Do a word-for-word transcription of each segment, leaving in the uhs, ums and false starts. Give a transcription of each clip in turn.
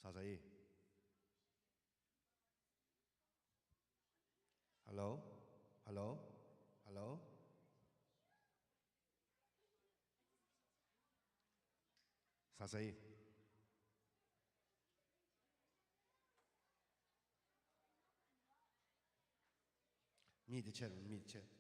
Sa sa i. Hello? Hello? Hello? Sa sa i. Mi de chet, mi de chet.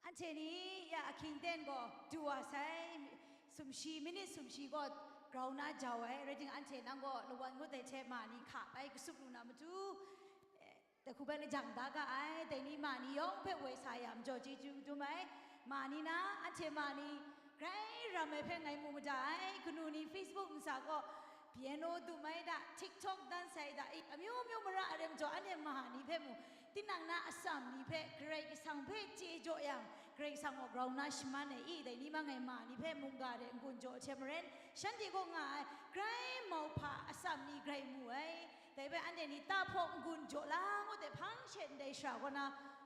Anhte ni ya ahkying ten gaw du wa sai, sumshi, minit sumshi gaw grau na jau ai, rai timung, anhte nang gaw lawan ngut ai hte ma ni hka bai kasup lu na matu, eh, dai hku bai lajang da ga ai, dai ni ma ni yawng hpe woi sa ya majaw chyeju dum ai, ma ni na, anhte ma ni grai ram ai hpe ngai mu mada ai, kanu ni Facebook ntsa gaw piano dum ai da, TikTok dance ai da, i, amyu myu mara ai majaw, anhte ma ni hpe mu, tinang na atsam ni hpe Karai Kasang hpe chye jaw yang, Karai Kasang gaw grau na shaman ai i, dai ni ma ngai ma ni hpe mungga de n-gun jaw hte maren, shanhte gaw nga ai, grai mauhpa atsam ni grai mu ai. Dai bai anhte ni tahpawng n-gun jaw la ngut de hpang she ndai shara kaw na,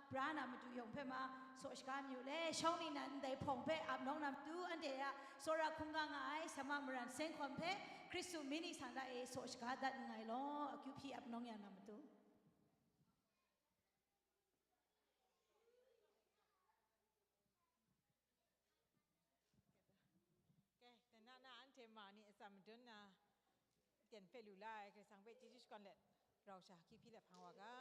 pra na matu yawng hpe ma saw shaga mayu le, shawng ni nan ndai hpawng hpe ap nawng na matu, anhte a tsawra hkungga nga ai, sa ma maran seng hkawn hpe Hkristu myit ni sang da e saw shaga dat nngai law, akyu hpyi ap nawng ya na matu. Ke, dan na na anhte ma ni atsam madun na, ten hpe lu la ai Karai Kasang hpe chyeju shakawn let, rau sha, akyu hpyi let hpang wa ga.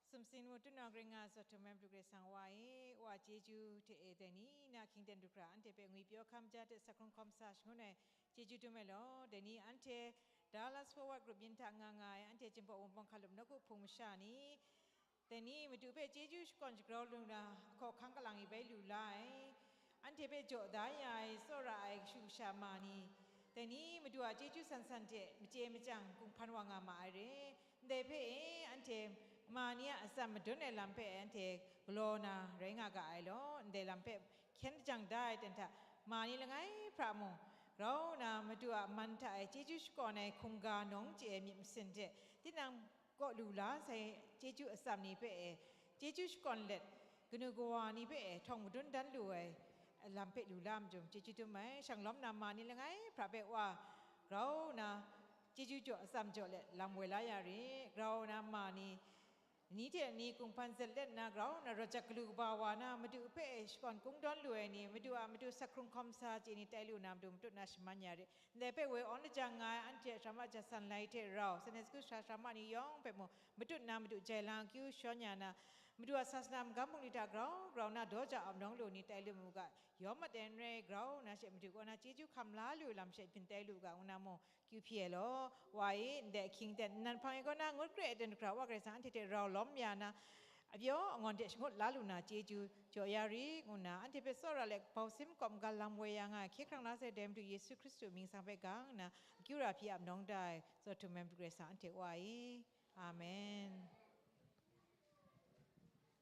Sumsing matu na gring nga zaw htum ai matu Karai Kasang Wa e, Wa chyeju hte e dai ni na hkying ten du hkra anhte hpe ngwipyaw hkam ja hte sakhkrung hkawm sa shangun ai chyeju dum ai law, dai ni anhte Dallas Forward Group yin hta nga nga ai anhte Jinghpaw Wunpawng hkalup nawku hpung masha ni, dai ni Madu hpe chyeju shakawn shagrau lu na, ahkaw ahkang kalang e bai lu la ai, anhte hpe jaw da ya ai, tsawra ai kashu kasha ma ni, dai ni Madu a chyeju san san hte machye machyang kung hpan wa nga ma ai re. Ndai hpe e, anhte ma ni a atsam madun ai lam hpe anhte galaw na rai nga ga ai law, ndai lam hpe hkyen lajang da ai ten hta, ma ni langai hpra mung, grau nna Madu a man hta e chyeju shakawn ai hkungga nawng chye ai myit masin hte, tinang kaw lu la sai chyeju atsam ni hpe e, chyeju shakawn let, kanu kawa ni hpe e, htawng madun dan lu ai lam hpe lu la majum, chyeju dum ai. Shang lawm na ma ni langai hpra hpe Wa grau nna chyeju jaw atsam jaw let lam woi la ya re. Grau nna ma ni, ni hte ni kung hpan zet let nna grau nna rawt jat galu kaba wa na, Madu hpe e shakawn kungdawn lu ai ni, Madu a matu sakhkrung hkawm sa chye ni tai lu na, Madu matut na shaman ya re. Ndai hpe woi awn lajang nga ai anhte a hkra ma jasan lai hte rau, Sunday school sara hkra ma ni yawng hpe mung matut nna, Madu jai lang akyu shawn ya na, Madu a sasana magam bungli hta grau grau nna daw ja ap nawng lu ni tai lu mu ga, yawm mat ai n rai, grau nna she Madu kaw na chyeju hkam la lu lam she byin tai lu ga, ngu na mung, akyu hpyi ai law, Wa e, ndai ahkying ten nnan hpang e kaw na ngut kre ai ten hkra Wa Karai Kasang anhte hte rau lawm ya na, apyaw angawn hte shangut la lu na chyeju jaw ya ri, ngu nna anhte hpe tsawra let bau sim kawp magal lam woi ya nga ai, hkye hkrang la sai dai Madu Yesu Hkristu mying sang hpe gang nna, akyu ra hpyi ap nawng da ai, zaw htum ai Madu Karai Kasang anhte Wa e. Amen.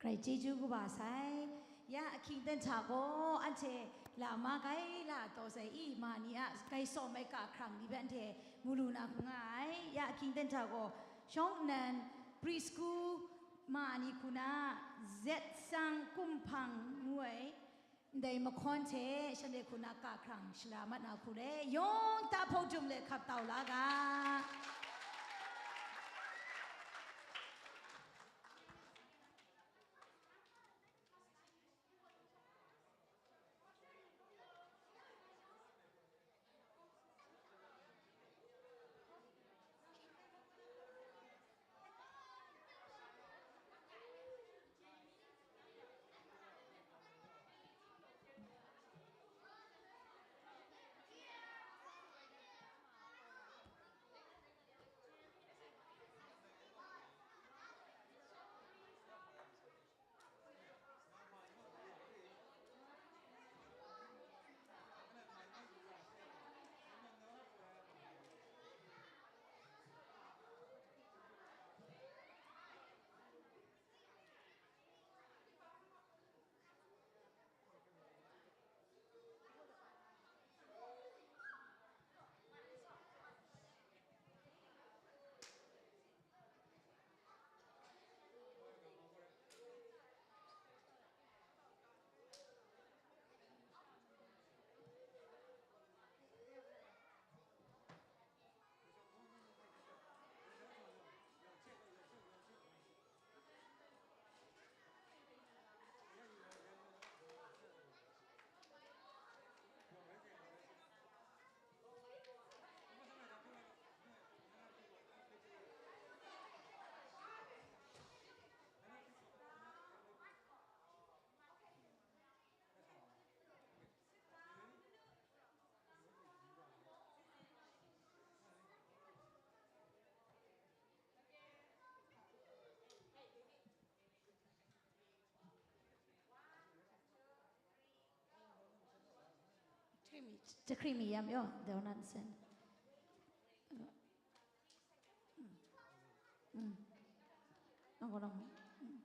Karai chyeju kaba sai. Ya ahkying ten hta gaw anhte la ma gai la taw sai i, ma ni a gai sawm ai ka hkrang ni hpe anhte mu lu na hku nga ai. Ya ahkying ten hta gaw shawng nnan preschool ma ni hku na zet sang kumhpang ngu ai ndai mahkawn hte shanhte hku na ka hkrang shara mat na hku le, yawng ta hpaw jum let hkap tau la ga. Jahkring mi yam yaw, dau nan sen. Mm. Nang ko nang. Mm.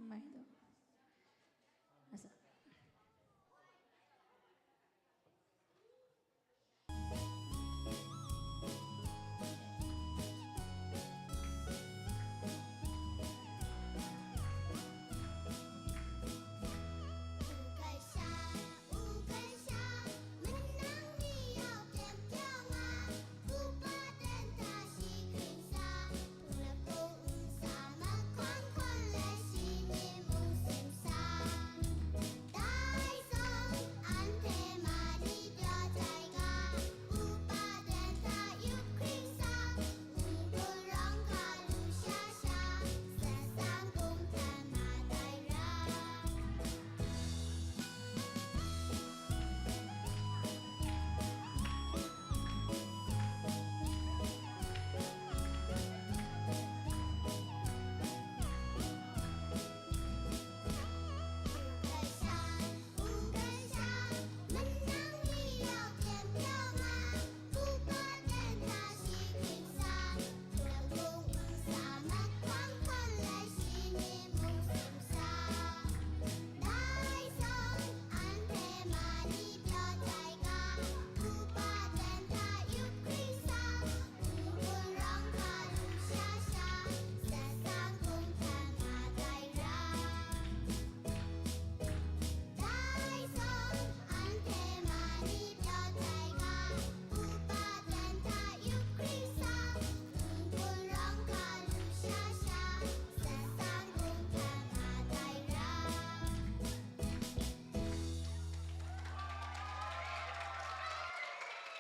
Mai do. Asa.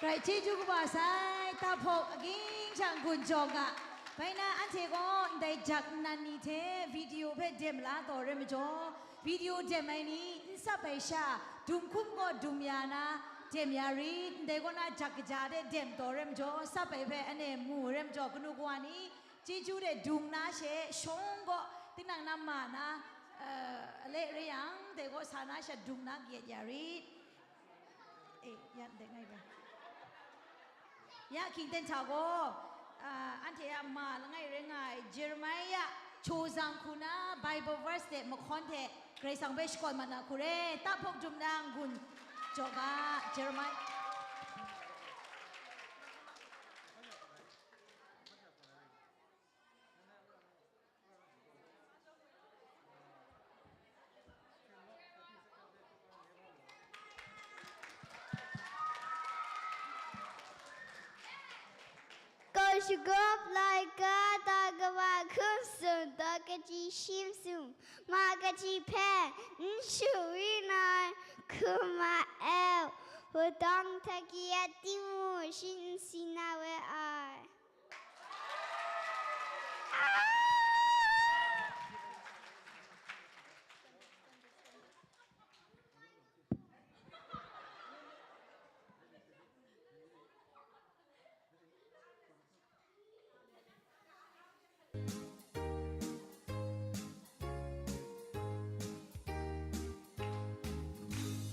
Grai chyeju kaba sai, tahpawk aging sha n-gun jawng ga. Bai na anhte gaw ndai jak nnan ni hte video hpe dem la taw rai majaw, video dem ai ni n sap ai sha, dum hkum gaw dum ya na, dem ya rit, ndai kaw na jak kaja de dem taw rai majaw, sap ai hpe ane mu rai majaw, kanu kawa ni chyeju de dung na she, shawng gaw tinang na ma na, eh, ale re yang, dai gaw sa na sha dung na kayat ya rit. E, ya ndai ngai ga. Ya hkying ten hta gaw, ah, anhte a ma langai rai nga ai Jeremiah hkyu zang hku na Bible verse hte mahkawn hte Karai Kasang hpe shakawn mat na hku re, tahpawk dum na n-gun jaw ga, Jeremiah. Kaw shagawp laika ta kaba hkum sum taw kaji shi masum ma kaji hpe n shawi na hkum ma e, wudawng hta kayat timung shi n si na we ai.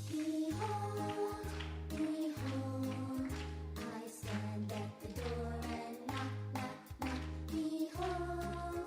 Behold, behold, I stand at the door and knock, knock, knock. Behold,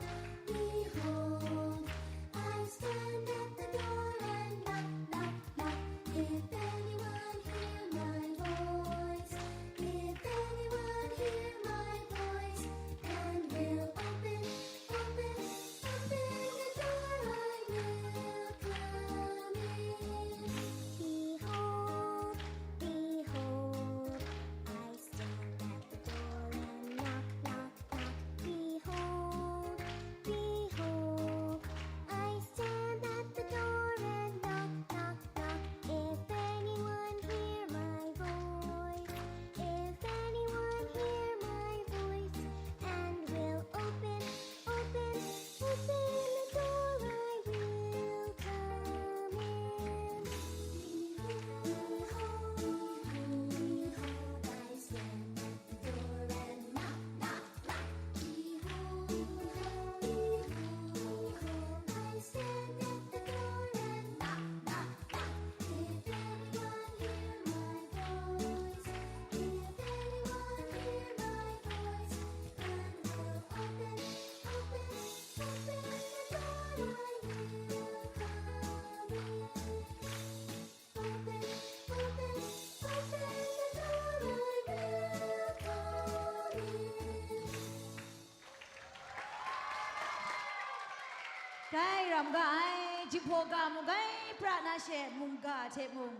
Dai ram ga ai, jahpaw ga mu gai pra na she mungga hte mung,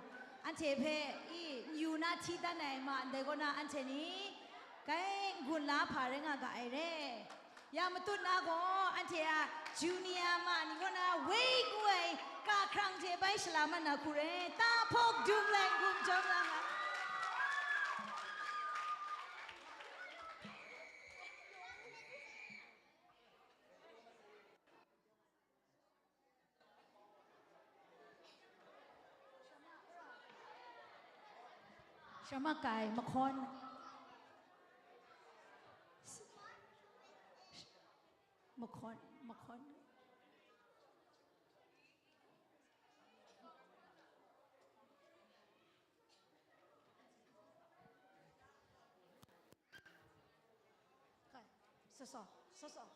anhte hpe i n yu na hti dan ai ma ndai kaw na anhte ni, gai n-gun la hpa rai nga ga ai re. Ya matut na gaw, anhte a junior ma ni kaw na wei ngu ai kahkrang hte bai shala mat na hku re, tahpawk dung lai n-gun jawm la nga. Shama kai, mahkawn. Mahkawn, mahkawn. Kai, sasaw, sasaw.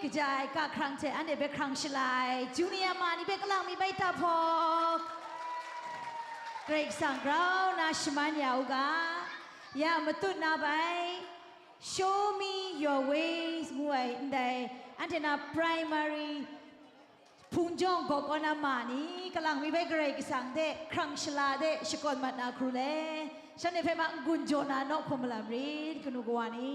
Kaja ai kahkrang hte anhte hpe hkrang shala ai junior ma ni hpe kalang mi bai tahpawk. Karai Kasang grau na shaman ya u ga, ya matut na bai, Show Me Your Ways ngu ai ndai anhte na primary hpung jawng gaw kaw na ma ni kalang mi bai Karai Kasang hte hkrang shala de shakawn mat na hkru le, shanhte hpe ma n-gun jaw na naw hkum malam rit, kanu kawa ni.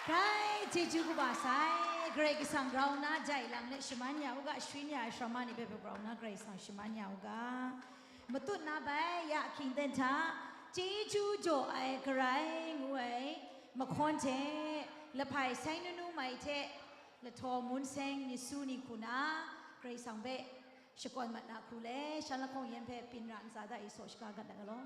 Grai chyeju kaba sai, Karai Kasang grau nna jai lang let shaman ya u ga, sharin ya ai sara ma ni hpe hpe grau nna Karai Kasang shaman ya u ga. Matut na bai, ya hkying ten hta, chyeju jaw ai Karai ngu ai mahkawn hte, lahpai sai nunu mai hte, lahtaw mun seng myit su ni hku na, Karai Kasang hpe shakawn mat na hku le, shan lahkawng yan hpe byin ra ntsa da i saw shaga gat na galaw.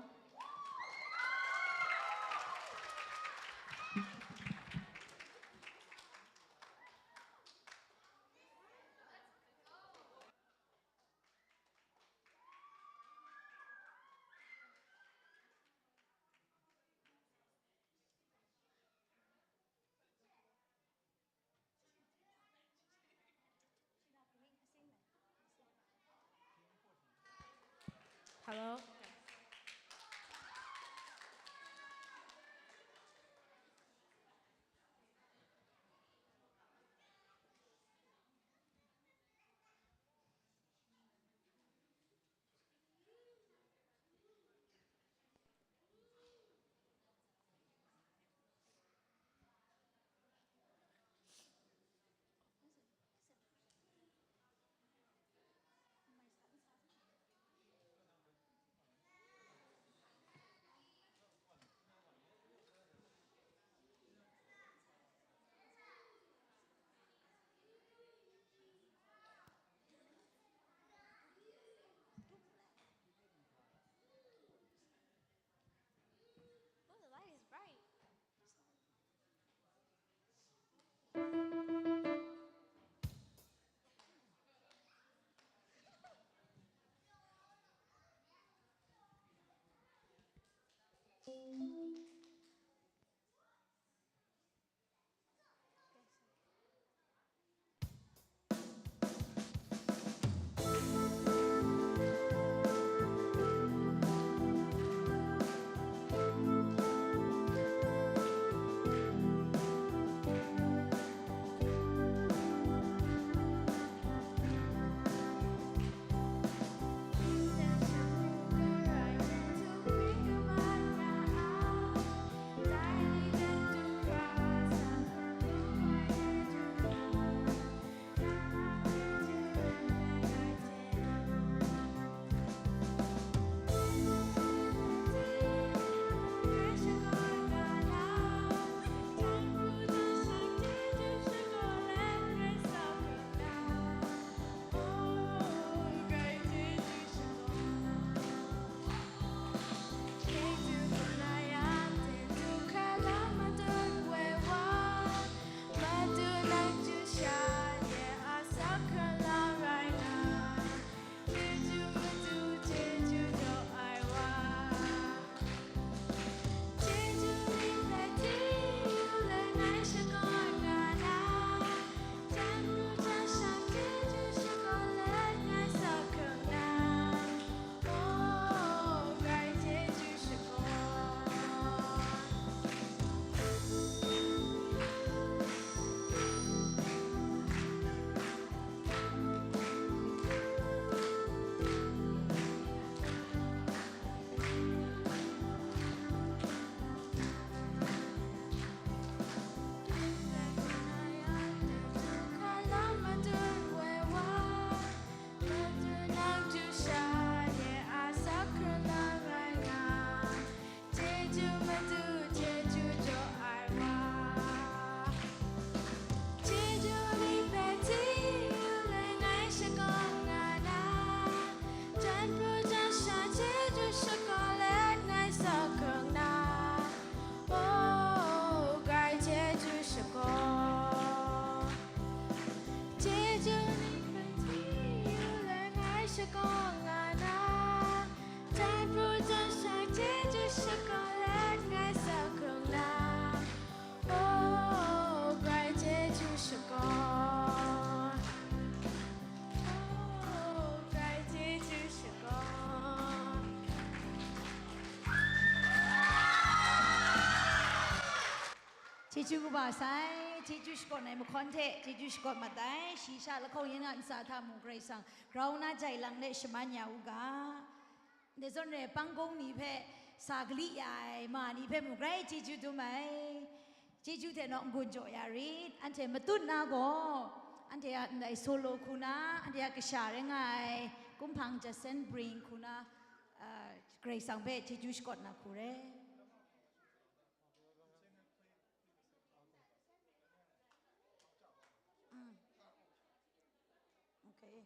Hello. Chyeju kaba sai, chyeju shakawn ai mahkawn hte chyeju shakawn mat ai, shi sha lahkawng yin a ntsa hta mung Karai Kasang grau na jai lang le shaman ya u ga. Ndai zawn re, pangkung ni hpe sa gali ya ai ma ni hpe mung grai chyeju dum ai. Chyeju hte nawk n-gun jaw ya rit. Anhte matut na gaw, anhte a ndai solo hku na, anhte a kasha rai nga ai kumhpang Jason Bring hku na, ah, Karai Kasang hpe chyeju shakawn na hku re. Mm. Okay.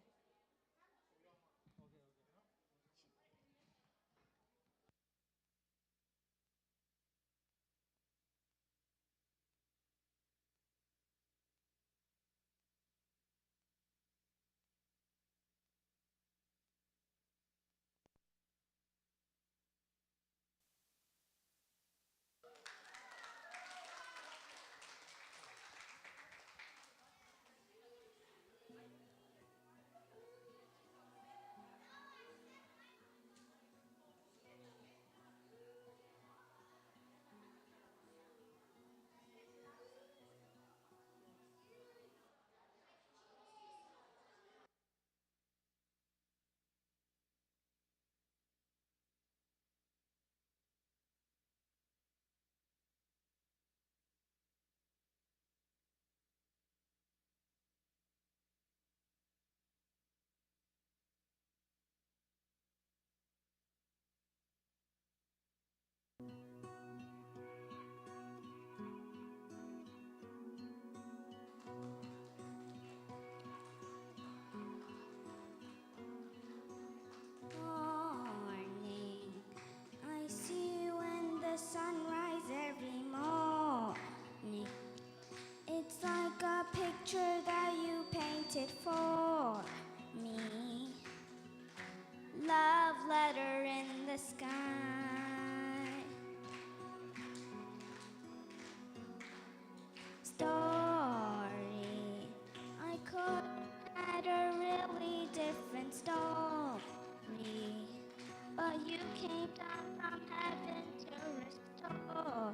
You came down from heaven to restore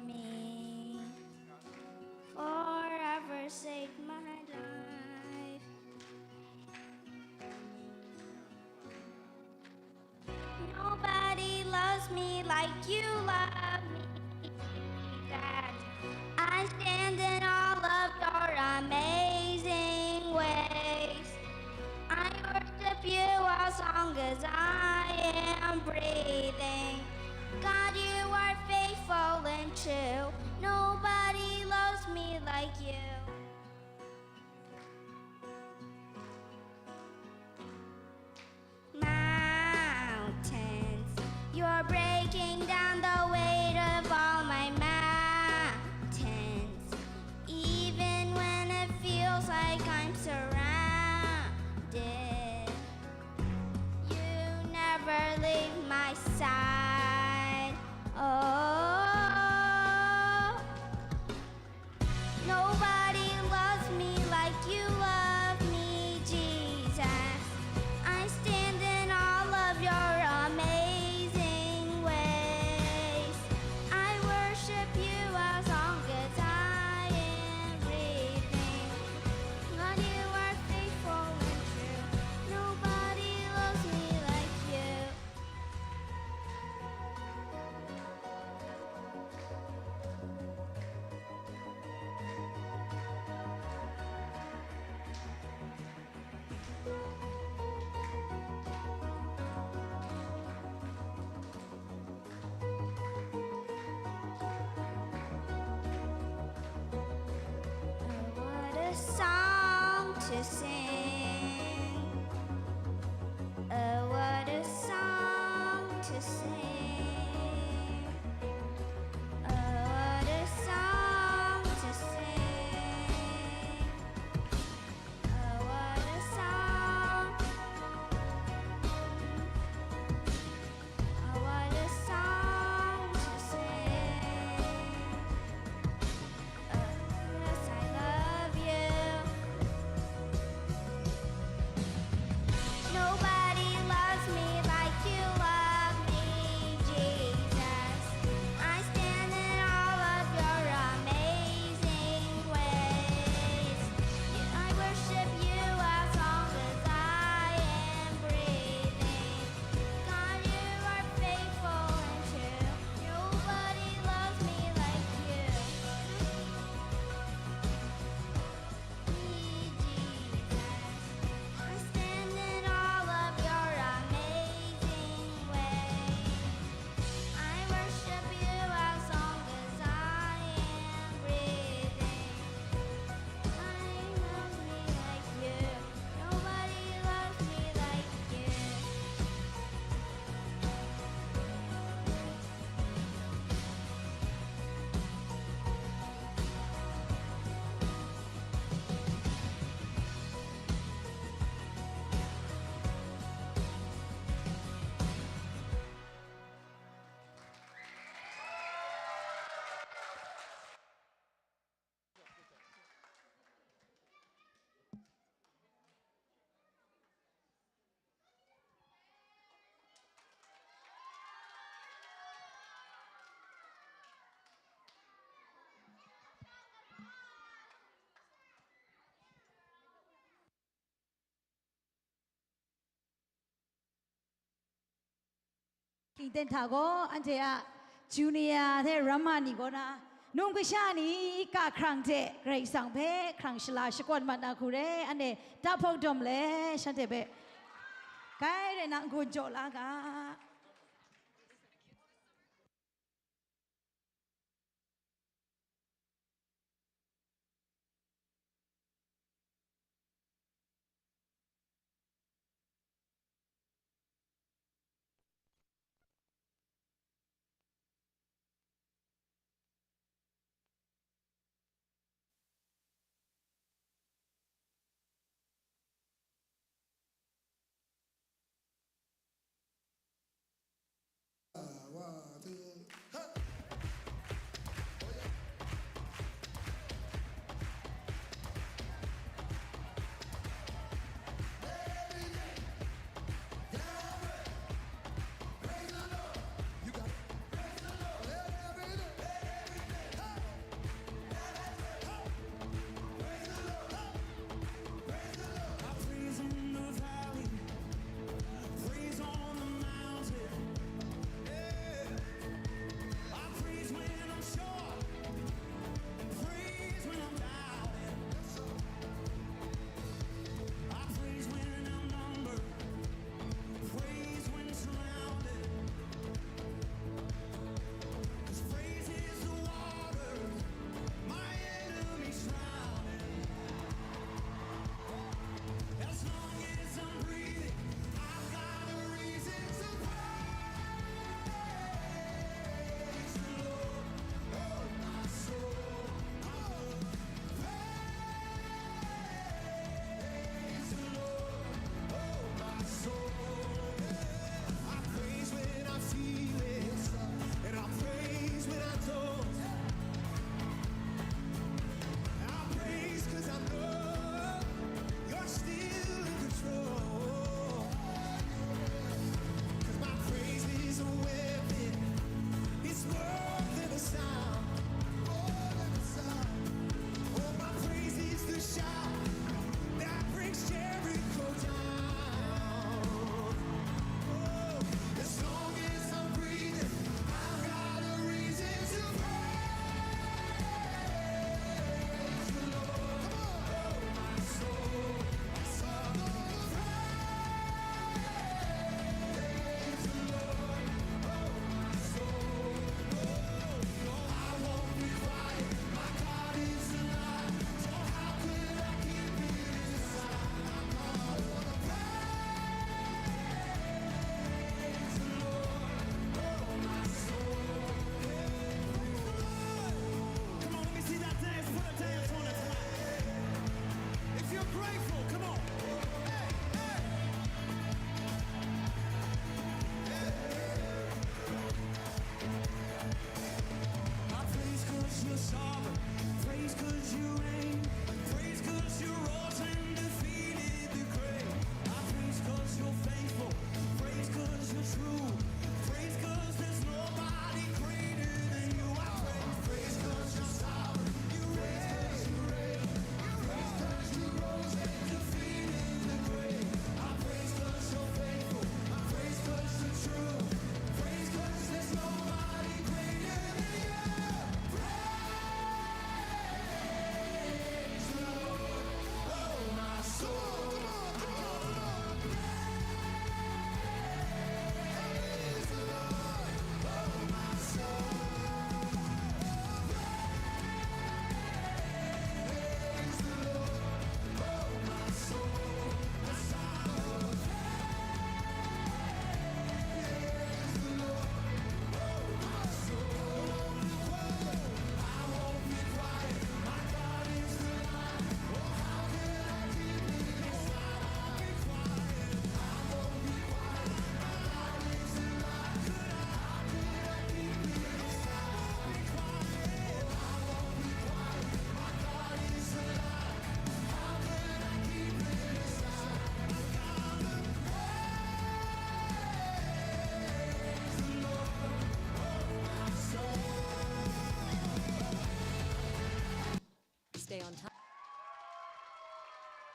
me. Forever saved my life. Nobody loves me like you love me, Jesus. I stand in awe of your amazing ways. I worship you as long as I am breathing. God, you are faithful and true. Nobody loves me like you. Mountains, you're breaking down the weight of all my mountains. Even when it feels like I'm surrounded, you never leave my side. Oh, nobody loves me like you love me, Jesus. I stand in awe of your amazing ways. I worship you as long as I am breathing. God, you are faithful and true. Nobody loves me like you. Oh, what a song to sing. Oh, what a song to sing. Oh, what a song to sing. Oh, what a song. Oh, what a song to sing. Oh, yes, I love you. Nobody loves me like you love me, Jesus. I stand in awe of your amazing ways. I worship you as long as I am breathing. God, you are faithful and true. Nobody loves me like you. Me, Jesus. I stand in awe of your amazing ways. I worship you as long as I am breathing. Nobody loves me like you. Nobody loves me like you. King ten hta gaw anhte a junior hte ramma ni kaw na, num kasha ni kahkrang hte Karai Kasang hpe hkrang shala shakawn mat na hku re, anhte tahpawk dawm le shanhte hpe. Kai rai na, n-gun jaw la ga.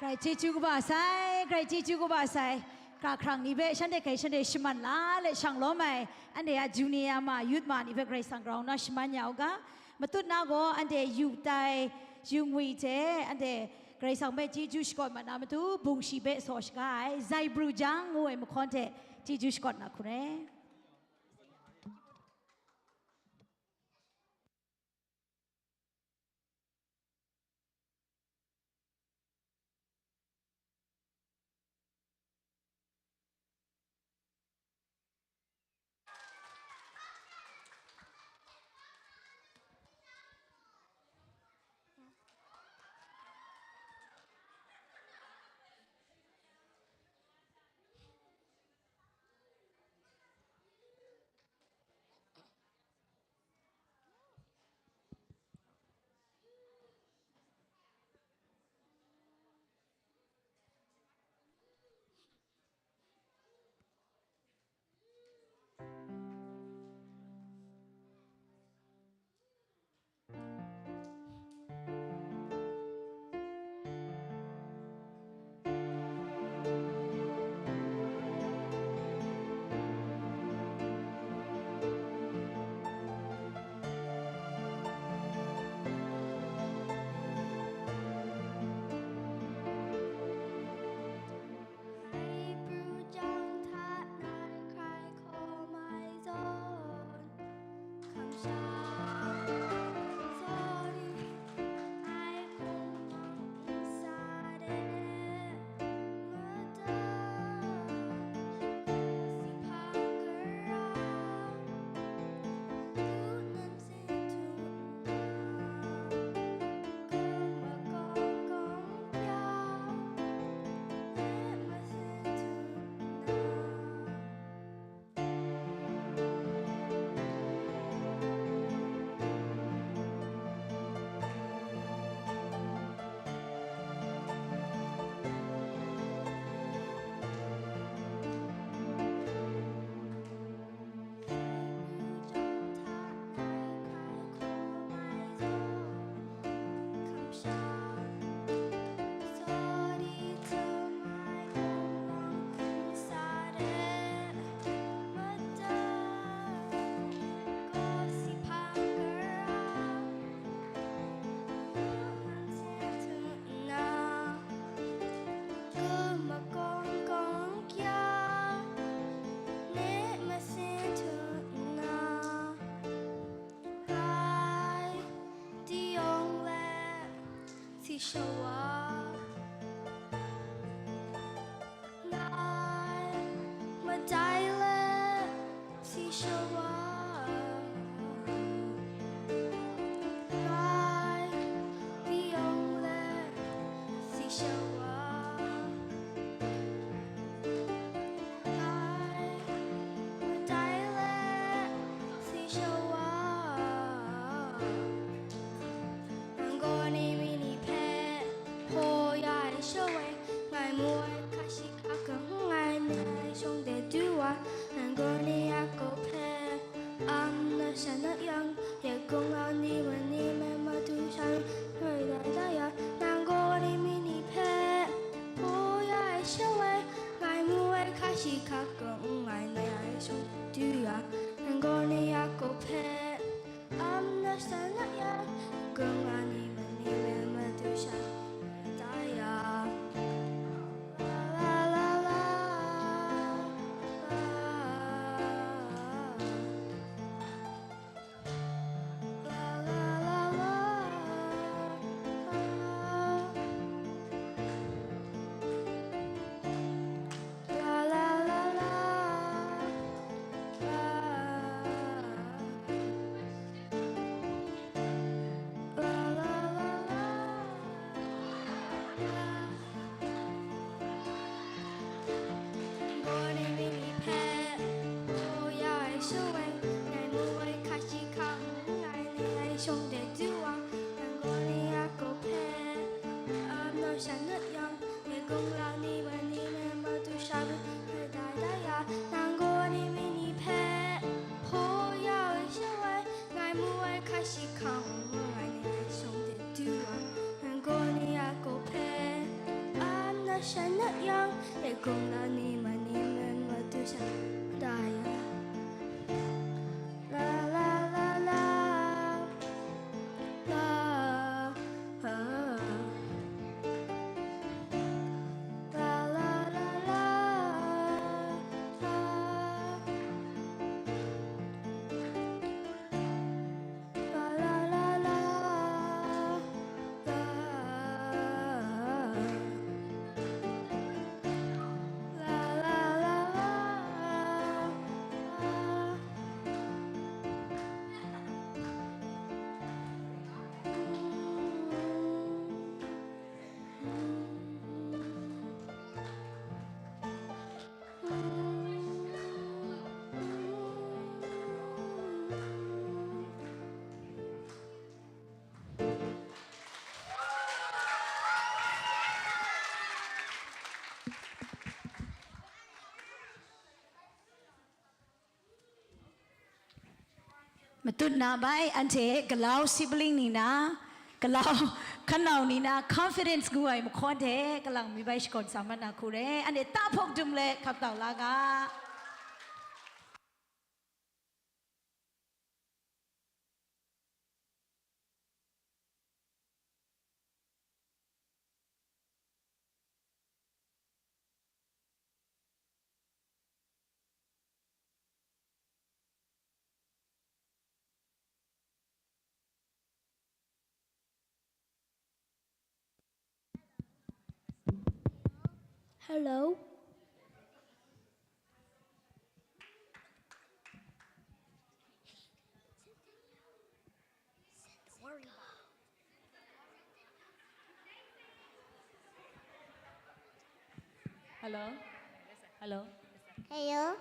Grai chyeju kaba sai, grai chyeju kaba sai. Hkra hkrang ni hpe shanhte hkai shanhte shaman la let shang lawm ai, anhte a junior ma, youth ma ni hpe Karai Kasang grau nna shaman ya u ga. Matut na gaw anhte yu tai, yu ngwi hte anhte Karai Kasang hpe chyeju shakawn mat na matu, bung shi hpe saw shaga ai, Zai Bru Jang ngu ai mahkawn hte chyeju shakawn na hku re. Ngai pru jang hta nai hkrai hkawm ai zawn, kamsham zawn, ngai hpung mang n sa de, mada si hpang gara, du nan Ngai diyawng le si shawa, ngai madai le si shawa, ngai diyawng le si shawa. Ngai madai le si shawa, nang gaw ni mi ni hpe hpaw ya ai shawng e, ngai mu ai hka shi hka kang n ai, nai shawng de du wa, nang gaw ni a kau hpe am na sha na yang, ya kung au ni ma ni me matu sha rai dai da ya, nang gaw ni mi ni hpe hpaw ya ai shawng e, ngai mu ai hka shi hka kang n ai, nai ai shawng du ya, nang gaw ni a kau hpe am na sha na ya, kung au ni ma ni me Tut na bai, anhte galau sibling ni na, galau hkanau ni na confidence ngu ai mahkawn hte kalang mi bai shakawn sa mat na hku re, anhte tahpawk dum let hkap tau la ga. Hello. Hello. Hello. Hello.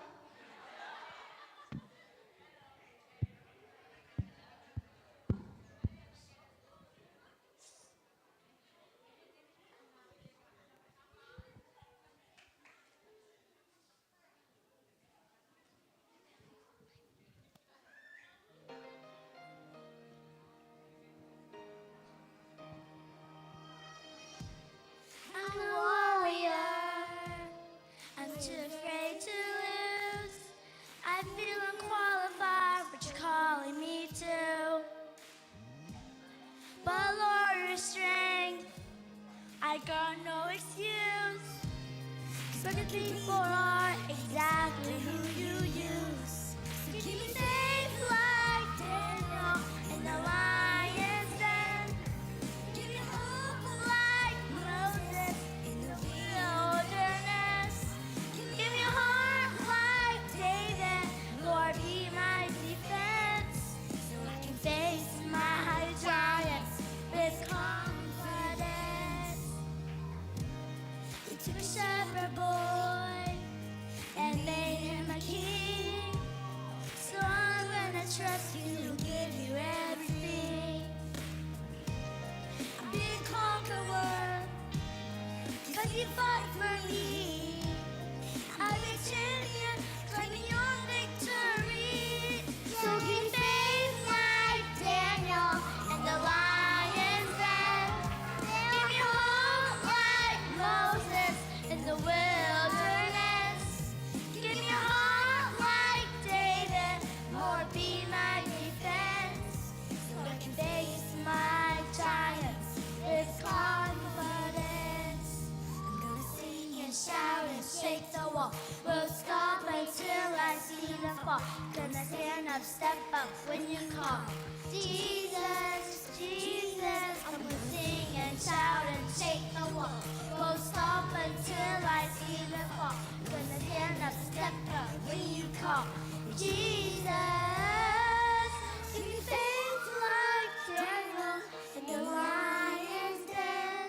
I'm a warrior. I'm too afraid to lose. I feel unqualified what you're calling me to. But Lord, your strength, I got no excuse. 'Cause other people are exactly who you use. So give me faith like Daniel in the lion's den. Give me hope like Moses in the wilderness. Give me a heart like David, Lord, be my defense, so I can face my giants with confidence. You took a shepherd boy and made him a king, so I'm gonna trust you and give you everything. Be a conqueror, 'cause you fight for me. I'll be a champion, claiming your victory. So give me faith like Daniel in the lion's den. Give me hope like Moses in the wilderness. Give me a heart like David, Lord, be my defense, so I can face my giants with confidence. I'm gonna sing and shout and shake the world. We'll stomp until I see the fall. Gonna stand up, step up when you call. Jesus, Jesus, I'm gonna sing and shout and shake the world. We'll stomp until I see the fall. Gonna stand up, step up when you call. Jesus, give me faith like Daniel in the lion's den.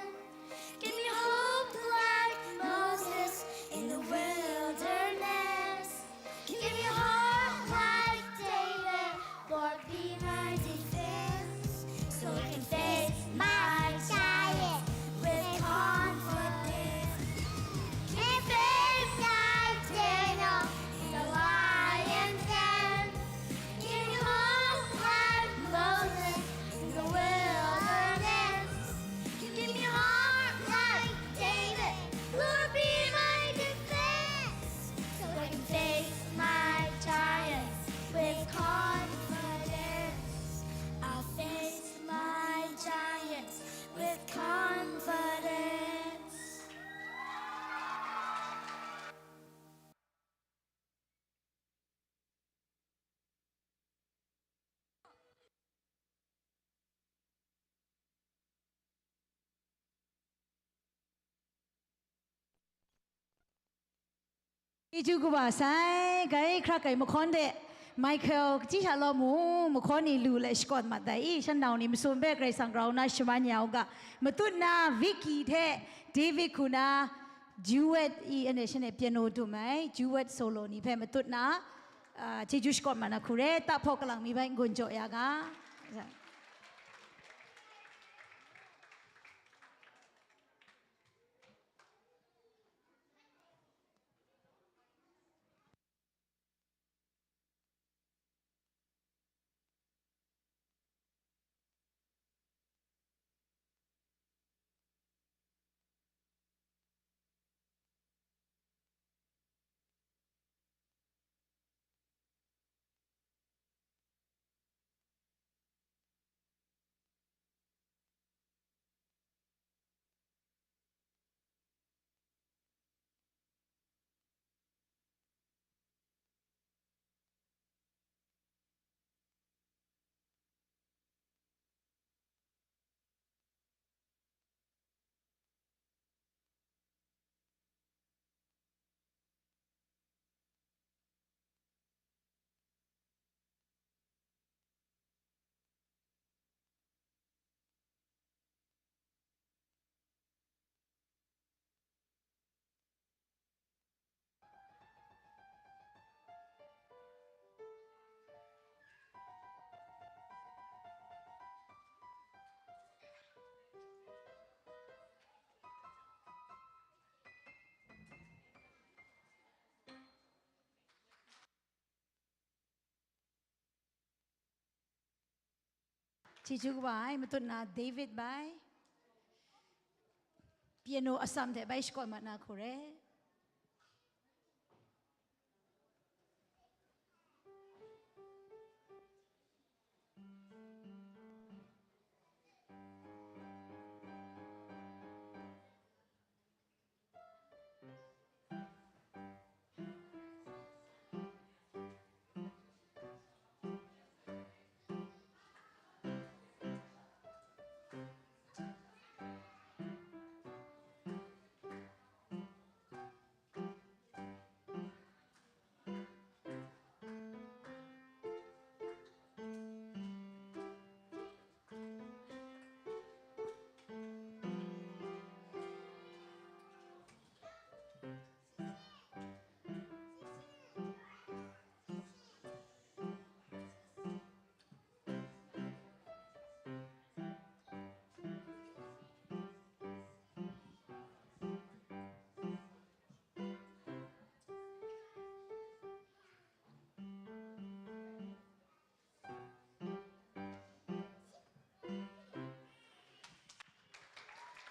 Give me hope like Moses in the wilderness. Give me a heart like David, Lord, be my defense, so I can face my giant with confidence. Give me faith like Daniel in the lion's den. Give me hope like Moses in the wilderness. Give me a heart like David, Lord, be my defense, so I can face my giants with confidence. I'll face my giants with confidence. Chyeju kaba sai, gai hkrak ai mahkawn de, Michael, kaji sha law mu, mahkawn ni lu let shakawn mat dai i, shanau ni masum hpe Karai Kasang grau na shaman ya u ga, matut na Vicky hte David hku na duet i, ane shanhte piano dum ai, duet solo ni hpe matut na, ah, chyeju shakawn mat na hku re, tahpawk kalang mi bai n-gun jaw ya ga. Chyeju kaba ai, matut na David bai. Piano atsam hte bai shakawn mat na hku re.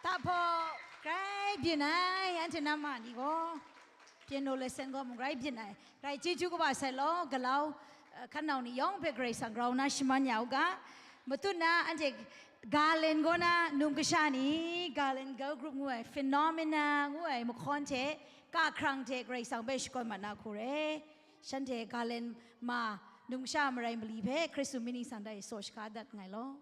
Tahpaw grai byin ai, anhte na ma ni gaw, piano lesson gaw mung grai byin ai. Grai chyeju kaba sai law, galau, eh, hkan nau ni yawng hpe Karai Kasang grau na shaman ya u ga. Matut na anhte Garland gaw na num kasha ni, Garland Girl Group ngu ai, Phenomena ngu ai mahkawn hte, kahkrang hte Karai Kasang hpe shakawn mat na hku re. Shanhte Garland ma num kasha marai mali hpe Hkristu myit ningsang hta e saw shaga dat nngai law.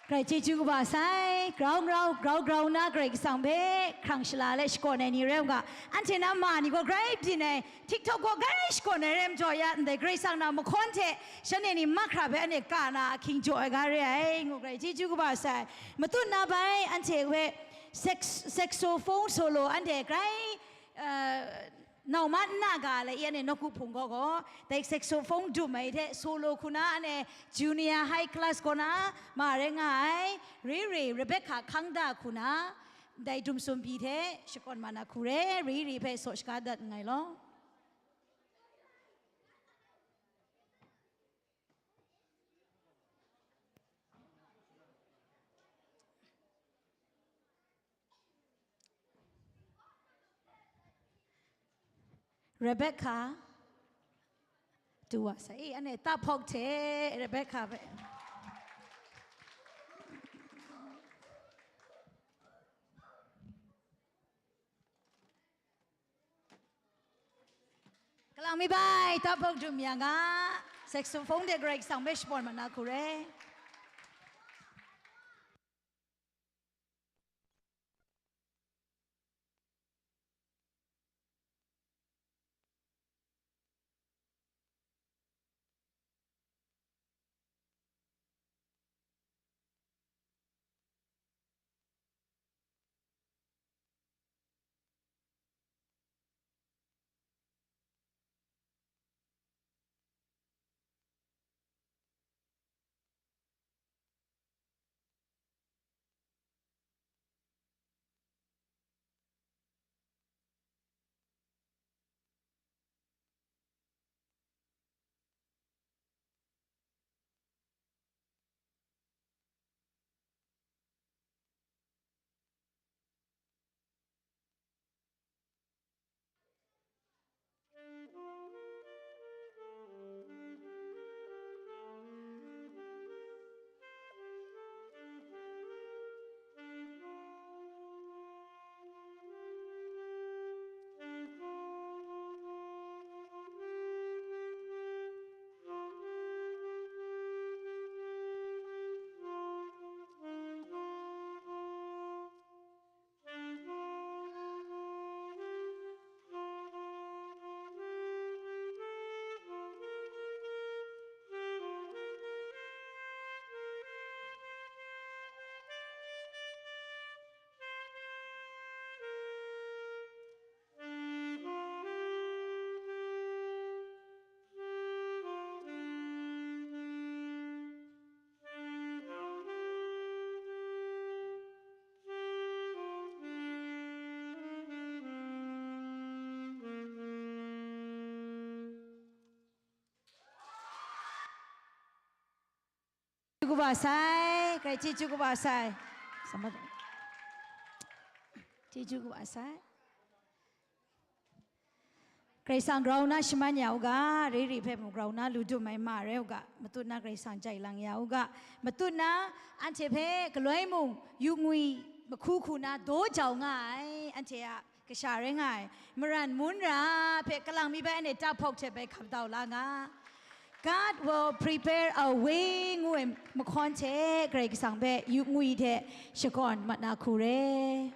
Grai chyeju kaba sai, grau grau, grau grau nna Karai Kasang hpe hkrang shala let shakawn ai ni rai u ga, anhte na ma ni gaw grai byin ai, TikTok gaw grai shakawn ai rai majaw ya, ndai Karai Kasang na mahkawn hte shanhte ni mahkra hpe anhte ka na ahkying jaw ai ga re ai, ngu grai chyeju kaba sai. Matut na bai, anhte hpe sex-, saxophone solo anhte grai, uh, nau mat nna ga lai i, anhte nawku hpung gaw gaw, dai saxophone dum ai hte solo hku na, anhte junior high class kaw na ma rai nga ai, Riri Rebecca Hkangda hku na, dai dum sumhpyi hte shakawn mat na hku re, Riri hpe saw shaga dat nngai law. Rebecca, du wa sai, anhte tahpawk hte Rebecca hpe. Kalang mi bai, tahpawk dum yang ga, saxophone de Karai Kasang hpe shakawn mat na hku re. Chyeju kaba sai, Karai chyeju kaba sai. Sama-, chyeju kaba sai. Karai Kasang grau na shaman ya u ga, Riri hpe mung grau na lu dum ai ma rai u ga, matut na Karai Kasang jai lang ya u ga, matut na anhte hpe galoi mung yu ngwi mahku hku na daw jau nga ai, anhte a kasha rai nga ai, Maran Mun Ra hpe kalang mi bai anhte tahpawk hte bai hkap dau la nga. God will prepare a way ngu ai mahkawn hte Karai Kasang hpe yu ngwi hte shakawn mat na hku re.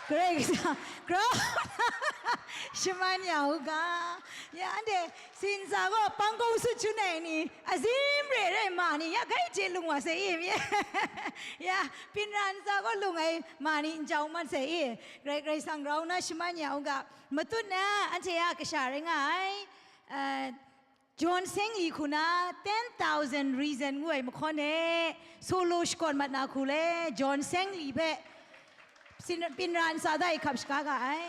Karai Kasang, grau na shaman ya u ga. Ya, anhte tsin ntsa gaw pang kau sut chun ai ni, azim re rai ma ni, ya gai hte lung wa sai i, ya, pinran ntsa gaw lung ai ma ni, n jau mat sai i, Karai, Karai Kasang grau na shaman ya u ga. Matut na anhte a kasha rai nga ai, eh, John Sengli hku na ten thousand reason ngu ai mahkawn e, solo shakawn mat na hku le, John Sengli hpe sin-, pinran sa da i hkap shaga ga ai.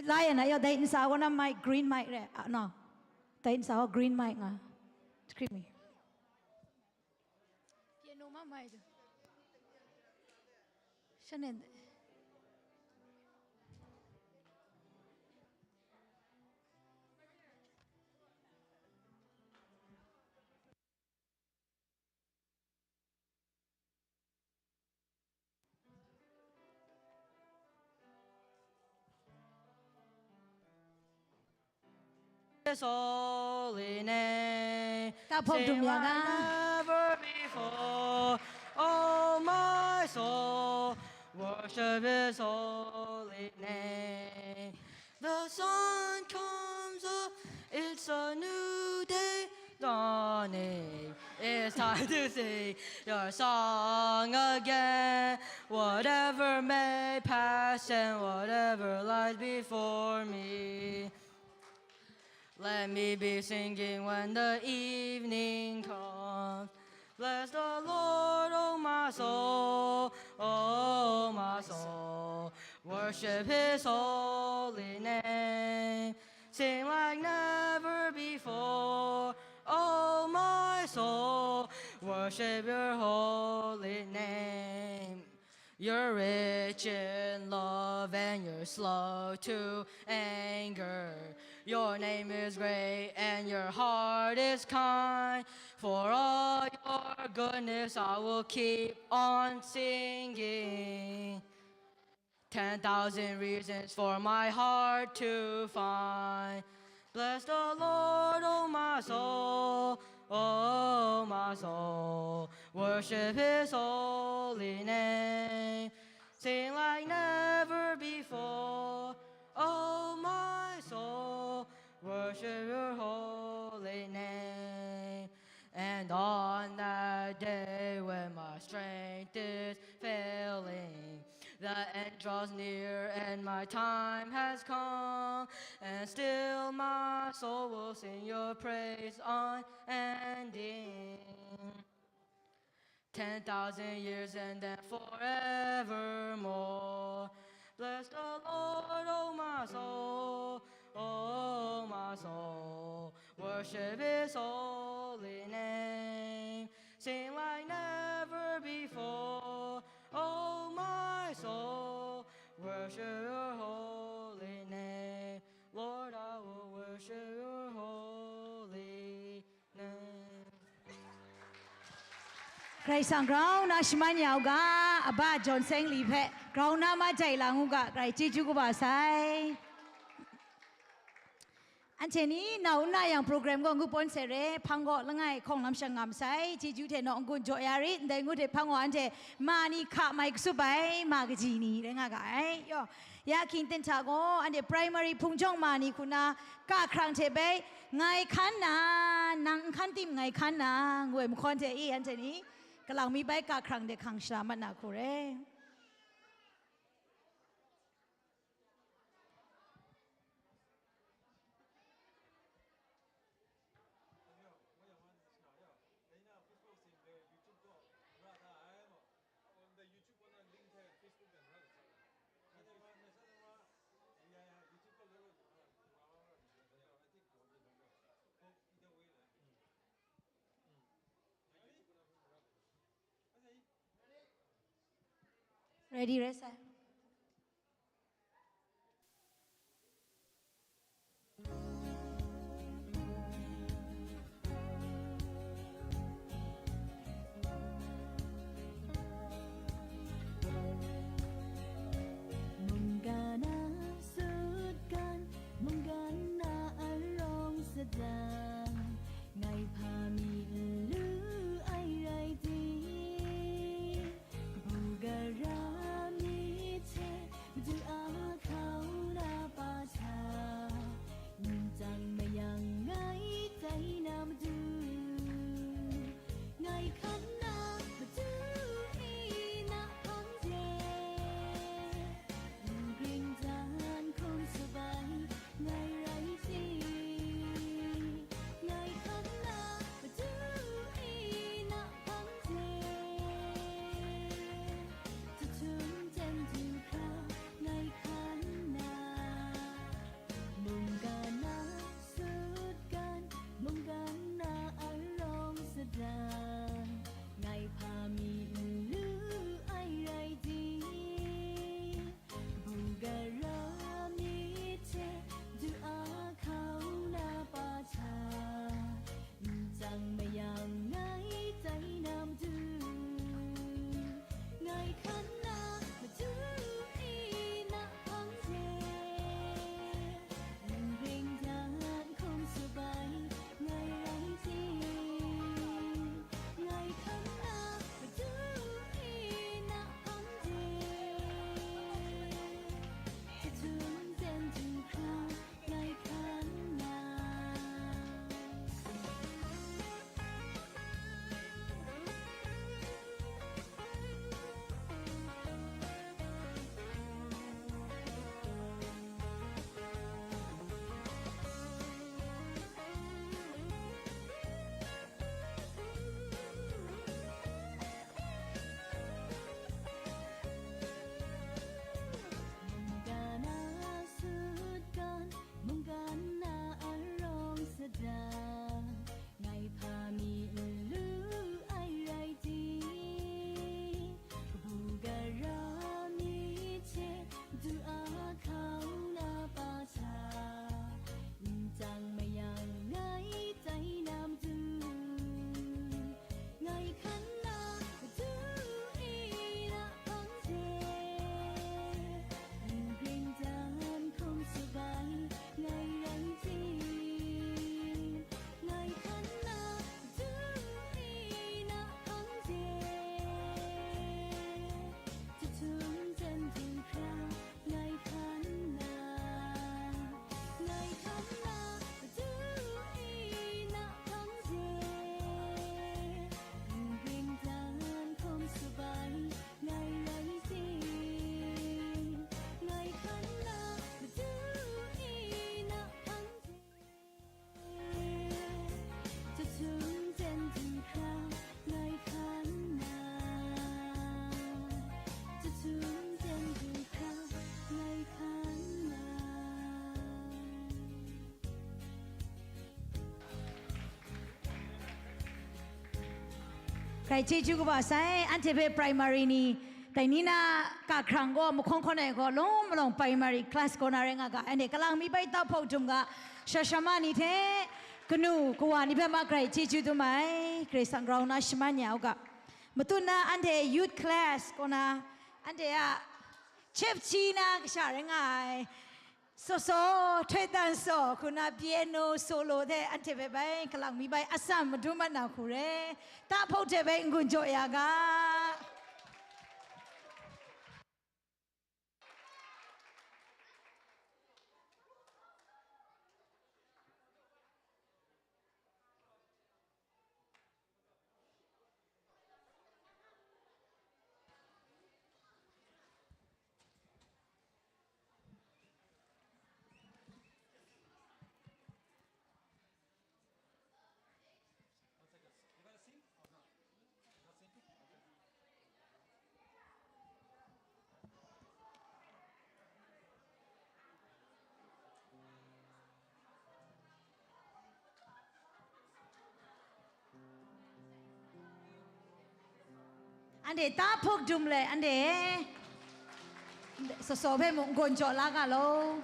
Lion, ayo, dai nsa gaw na mic, green mic re, ah, no. Dai nsa gaw green mic nga. Screen mi. Piano ma mai tu. Shanel. His holy name. Taphawk dum ya ga. Never before, oh my soul, worship his holy name. The sun comes up, it's a new day dawning. It's time to sing your song again. Whatever may pass and whatever lies before me, let me be singing when the evening comes. Bless the Lord, oh my soul, oh my soul. Worship his holy name. Sing like never before, oh my soul. Worship your holy name. You're rich in love and you're slow to anger. Your name is great and your heart is kind. For all your goodness, I will keep on singing. Ten thousand reasons for my heart to find. Bless the Lord, oh my soul, oh my soul. Worship his holy name. Sing like never before, oh my soul. Worship your holy name. And on that day when my strength is failing, the end draws near and my time has come, and still my soul will sing your praise unending. Ten thousand years and then forevermore. Bless the Lord, oh my soul, oh my soul. Worship his holy name. Sing like never before, oh my soul. Worship your holy name. Lord, I will worship your holy name. Karai Kasang grau na shaman ya u ga, aba John Sengli hpe grau na ma jai lang u ga, Karai chyeju kaba sai. Anhte ni nau n na yang program gaw ngu pawn se re, hpang gaw langai hkawng lam shang nga masai, chyeju hte nawk n-gun jaw ya rit, ndai ngut hte hpang gaw anhte ma ni hka mai kasup ai, ma kaji ni rai nga ga ai. Yaw, ya hkying ten hta gaw, anhte primary hpung jawng ma ni hku na, kahkrang hte bai, ngai hkan na, nang n hkan tim ngai hkan na, ngu ai mahkawn hte e, anhte ni, kalang mi bai kahkrang de hkang shara mat na hku re. Ready, rest. Grai chyeju kaba sai, anhte hpe primary ni, dai ni na kahkrang gaw, mahkawng hkawn ai gaw, lawng malawng primary class kaw na rai nga ga, anhte kalang mi bai tahpawk dum ga, shasha ma ni hte, kanu kawa ni hpe ma grai chyeju dum ai, Karai Kasang grau na shaman ya u ga. Matut na anhte youth class kaw na, anhte a chepchi na kasha rai nga ai, Saw saw, htoi dan saw, hku na piano solo hte anhte hpe bai kalang mi bai atsam madun mat na hku re, tahpawk hte bai n-gun jaw ya ga. Anhte tahpawk dum le, anhte saw saw hpe mung gawn jaw la ga law.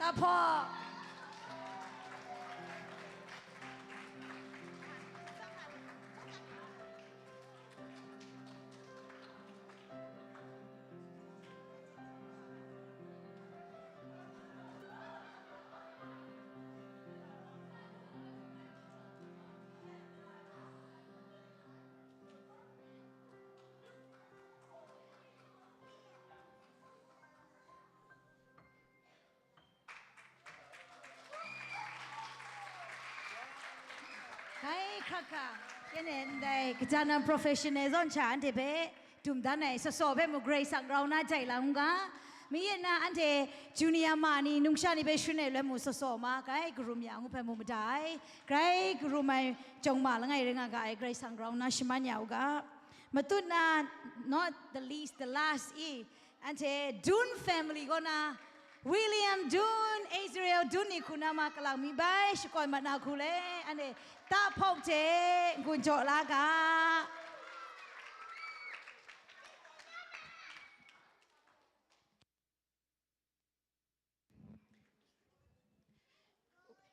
Tahpawk. Gai hkra hkra, yene ndai kaja nan professional zawn hta anhte hpe dum dan ai saw saw hpe mu Karai Kasang grau na jai lang u ga. Mayin na anhte junior ma ni, numsha ni hpe shangun ai loi mu saw saw ma, grai karum ya ngu hpe mu mada ai, grai karum ai jawng ma langai rai nga ga ai Karai Kasang grau na shaman ya u ga. Matut na, not the least, the last i, anhte Dun family kaw na, William Dun, Israel Dun ni hku na ma kalang mi bai shakawn mat na hku le, anhte tahpawk hte n-gun jaw la ga.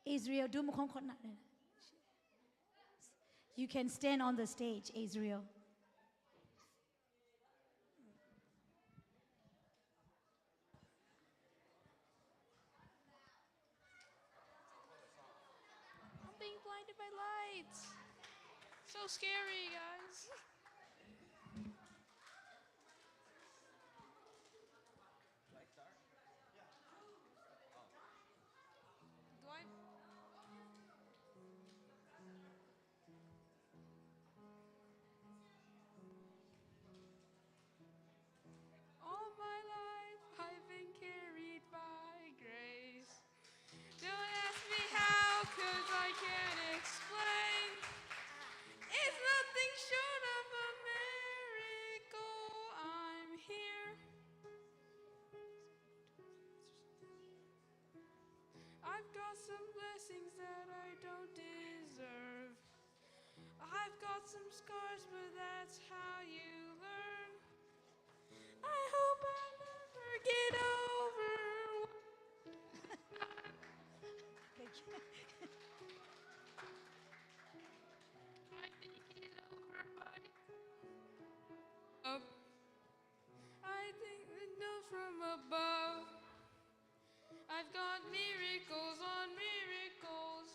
Israel, Dun mahkawng hkawn na. You can stand on the stage, Israel. I'm being blinded by lights. So scary, guys. Do I? All my life I've been carried by grace. Don't ask me how, 'cause I can't explain. It's nothing short of a miracle I'm here. I've got some blessings that I don't deserve. I've got some scars, but that's how you learn. I hope I never get over. Thank you. I think it over, but up. I think the no from above. I've got miracles on miracles.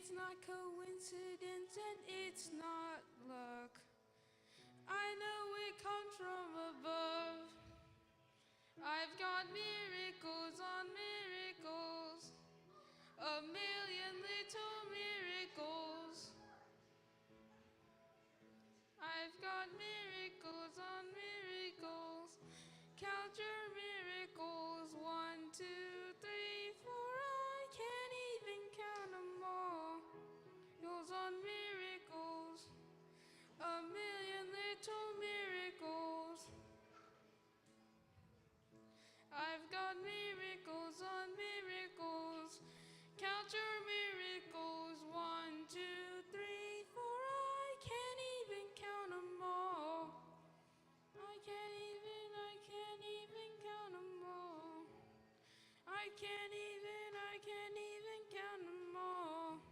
It's not coincidence and it's not luck. I know it comes from above. I've got miracles on miracles, a million little miracles. I've got miracles on miracles. Count your miracles. One, two, three, four. I can't even count them all. Yours on miracles. A million little miracles. I've got miracles on miracles. Count your miracles. One, two, three, four. I can't even count them all. I can't even, I can't even count them all. I can't even, I can't even count them all.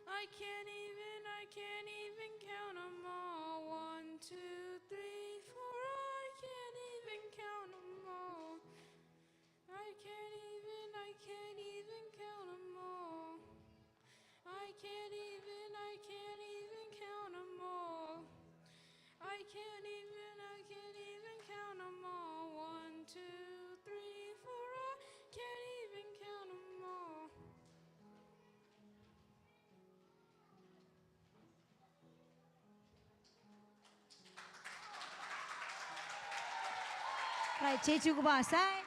I can't even, I can't even count them all. One, two, three, four. I can't even count them all. I can't even, I can't even count them all. I can't even, I can't even count them all. I can't even, I can't even count them all. One, two, three, four. I can't even count them all. Rai, chyeju kaba sai.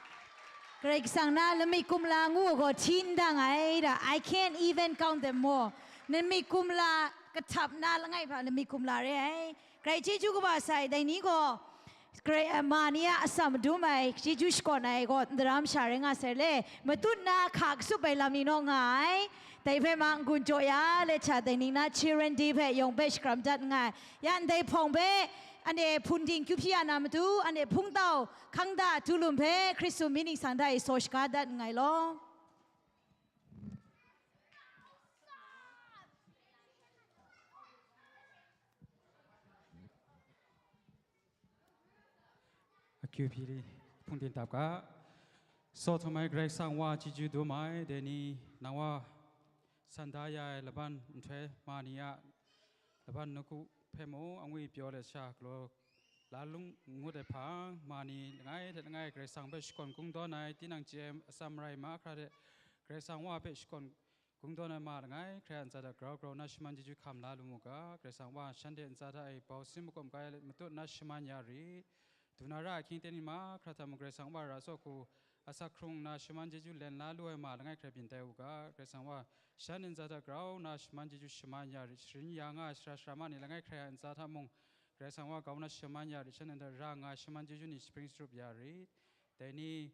Karai Kasang na lamik kumla ngu ai gaw hti n dang ai da, I can't even count them all. Lamik kumla kahtap na langai hpa lamik kumla re ai. Karai chyeju kaba sai, dai ni gaw, Karai, eh, ma ni a atsam madum ai, chyeju shakawn ai gaw, ndara masha rai nga sai le, matut na hka katsup ai lam ni naw nga ai. Dai hpe ma n-gun jaw ya let sha, dai ning na Children Day hpe yawng hpe shakram dat nngai. Ya ndai hpawng hpe, ane hpun ding kyu hpyi ya na matu, ane hpungtau hkang da tulum hpe Hkristu mying ningsang hta e saw shaga dat nngai law. Akyu hpyi li, hpungden dap ga. Saw htum ai Karai Kasang wa chyeju dum ai, dai ni nang wa san da ya ai laban nhtoi ma ni a laban nawku hpe mung angwi pyaw let sha galaw la lung ngut ai hpang, ma ni langai hte langai Karai Kasang hpe shakawn kungdawn ai, tinang chye ai atsam rai ma hkra hte Karai Kasang wa hpe shakawn kungdawn ai ma langai hkrai a ntsa hta grau grau na shaman chyeju hkam la lu mu ga. Karai Kasang wa shanhte ntsa hta e bau sin makawp kai let matut na shaman ya rit. Du na ra ai hkying ten ni mahkra hta mung Karai Kasang wa ra saw hku asak hkrung nna shaman chyeju len la lu ai ma langai hkrai byin tai u ga. Karai Kasang wa shanhte ntsa hta grau na shaman chyeju shaman ya rit. Sharin ya nga ai sara sara ma ni langai hkrai a ntsa hta mung Karai Kasang wa grau na shaman ya rit. Shanhte hta ra nga ai shaman chyeju ni spring srup ya rit. Dai ni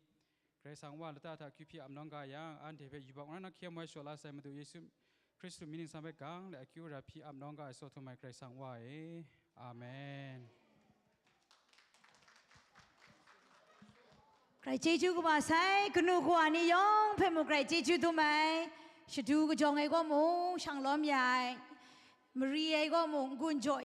Karai Kasang wa lata hta akyu hpyi ap nawng ga yang, anhte hpe yubak n rai na hkye moi shaw la sai Madu Yesu Hkristu mying ningsang hpe gang let akyu ra hpyi ap nawng ga ai saw htum ai Karai Kasang wa e. Amen. Karai chyeju kaba sai, kanu kawa ni yawng hpe mung Karai chyeju dum ai, shadu kajawng ai gaw mung, shang lawm ya ai, mari ai gaw mung, n-gun jaw